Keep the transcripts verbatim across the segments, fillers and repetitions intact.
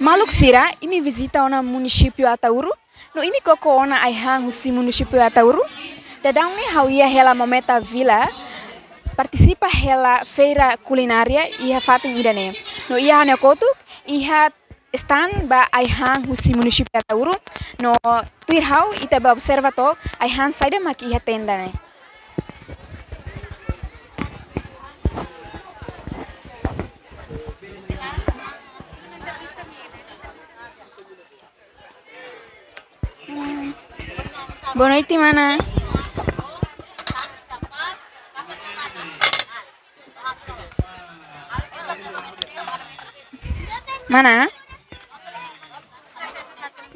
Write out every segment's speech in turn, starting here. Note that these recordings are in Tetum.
Maluk sira, imi vizita ona munisípiu Ataúro, no imi koko ona ai-han husi munisípiu Ataúro. Daudaun ne'e ha'u iha hela Mometa Vila, partisipa hela feira kulinária iha fatin ida-ne'e. No iha ha'u-nia kotuk, iha stand ba ai-han husi munisípiu Ataúro, no tuir ha'u ita bá observa took ai-han saida mak iha tenda ne'e. Boa noite, mana. Mana?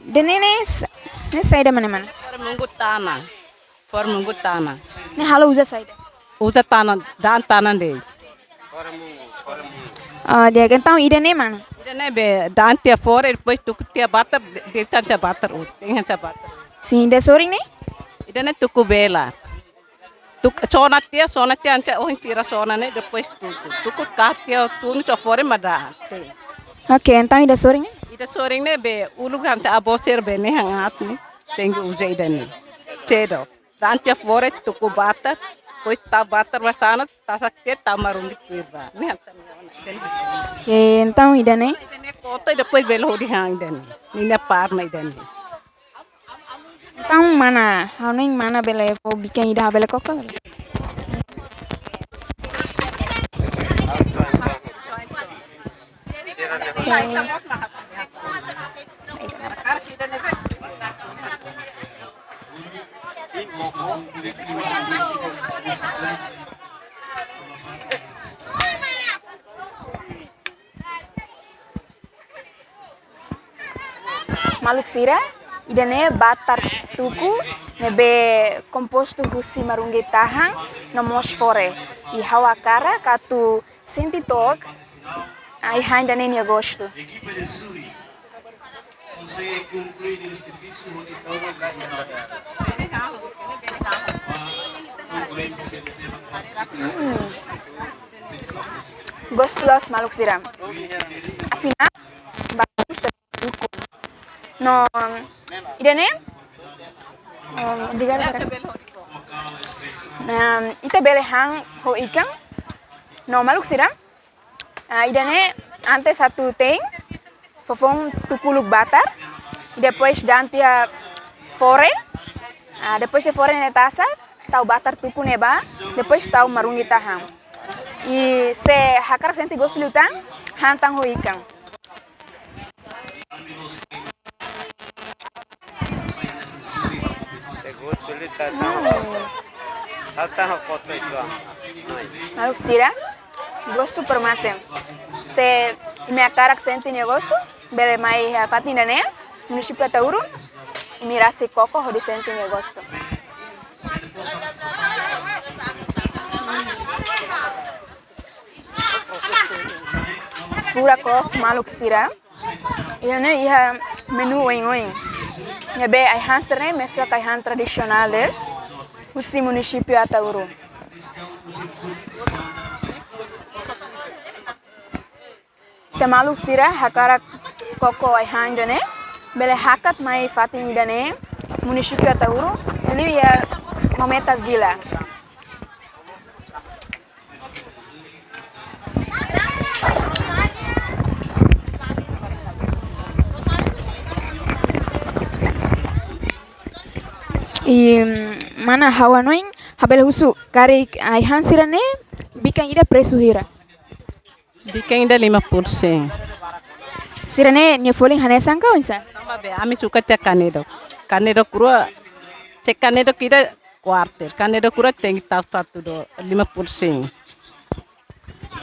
Ida-ne'e ne'e sa-, ne'e saida mana, mana? Fore mungu tana. Fore mungu tana. Ne'e halo uza saida? Uza tana, da'an tana de'it. Oh, di'ak, entaun ida-ne'e mana? Ida-ne'e be da'an tiha fore, depois tuku tiha batar, de-, de'it hanesan batar, ut, de'it hanesan batar. Sin, ida sorin ne'e? Ida-ne'e tuku bela. Tuku sona tiha, sona tiha hanesan ohin sira sona ne'e, depois tuku. Tuku kaer tiha tun só fore mak da'an. Sin. Oke, entaun ida sorin ne'e? Ida sorin ne'e be uluk hanesan avó sira be ne'e han aat ne'e. Tenke uza ida-ne'e. Sedu. Da'an tiha fore tuku batar, depois tau batar ba sana, tasak tiha tau marungi tuir ba. Ne'e hanesan ne'e ona. Oke, entaun ida-ne'e? Ida-ne'e kota, depois bele hodi han ida-ne'e. Ninia par mak ida-ne'e. Entaun mana, ha'u hanoin mana bele fó bikan ida ha'u bele koko? Maluk sira, ida-ne'e batar tuku ne'ebé kompostu husi marungi tahan no mós fore. I ha'u hakarak atu sente took ai-han ida-ne'e nia gostu. Hmm. Gostu loos, maluk sira. Afinál, bagus tuku. No, ida-ne'e? Oh, obrigada, para. Nah, ita bele han ho ikan. No, maluk sira. Ah, ida-ne'e antes atu te'in, foufoun tuku uluk batar, i depois da'an tiha fore, ah, depois de fore ne'e tasak, tau batar tuku ne'e ba, depois tau marungi tahan. I se hakarak sente gostu liután, han tan ho ikan. Se gostu liután, tau tan ho koto itu. Maluk sira, gostu para mate. Se imi hakarak sente nia gostu, bele mai iha fatin ida-ne'e, munisípiu Ataúro, imi rasik koko hodi sente nia gostu. Furak loos, maluk sira. Iha ne'e iha menu oin-oin. Ne'ebé ai-han sira-ne'e mezcla ho ai-han tradisionál de'it husi munisípiu Ataúro. Se maluk sira hakarak koko ai-han ida-ne'e, bele hakat mai fatin ida-ne'e, munisípiu Ataúro, liu iha Mometa Vila. I, mm, mana ha'u hanoin, ha'u bele husu karik ai-han sira-ne'e, bikan ida presu hira? Bikan ida lima puluh sen. Sira-ne'e nia folin hanesan ka oinsá? Tanba be, ami suka tiha kanedok. Kanedok rua, se kanedok ida kuarter. Kanedok rua tenke tau satu do, lima puluh sen.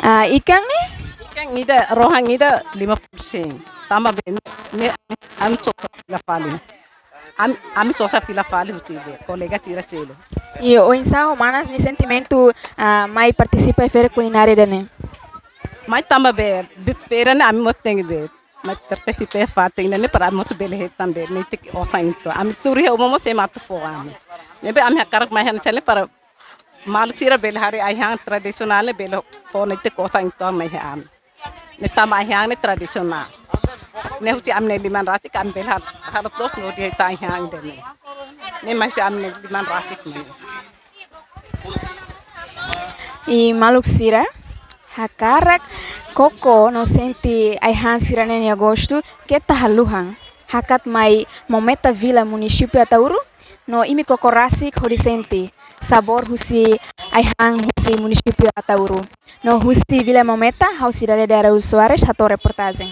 Ah, ikan ne'e? Ikan ida, rohan ida lima puluh sen. Tanba be, ne'e, ne'e, ami sosa fila fali. Ami, ami sosa fila fali husi be, kolega sira seluk. I oinsá ho manas nia sentimentu, ah, mai partisipa iha feira kulinária ida-ne'e? Mai tanba be, be feira ne'e ami mós tenke be. Mai partisipa iha fatin ida-ne'e para ami mós bele hetan be, netik osan uitoan. Ami tuur iha uma mós ema atu fó ami. Ne'ebé ami hakarak mai hanesan ne'e para maluk sira bele haree ai-han tradisionál ne'e bele fó netik osan uitoan mai iha ami. Ne'e tanba ai-han ne'e tradisionál. Ne'e husi ami-nia liman rasik, ami bele hadook loos no dehan ita ai-han ida-ne'e. Ne'e mak husi ami-nia liman rasik ne'e. I maluk sira, hakarak koko no sente ai-han sira-ne'e nia gostu, keta haluha. Hakat mai Mometa Vila, Munisípiu Ataúru, no imi koko rasik hodi sente sabór husi ai-han husi Munisípiu Ataúru. No husi Vila Mometa, ha'u Cidade de Araújo Soares, hato'o reportajen.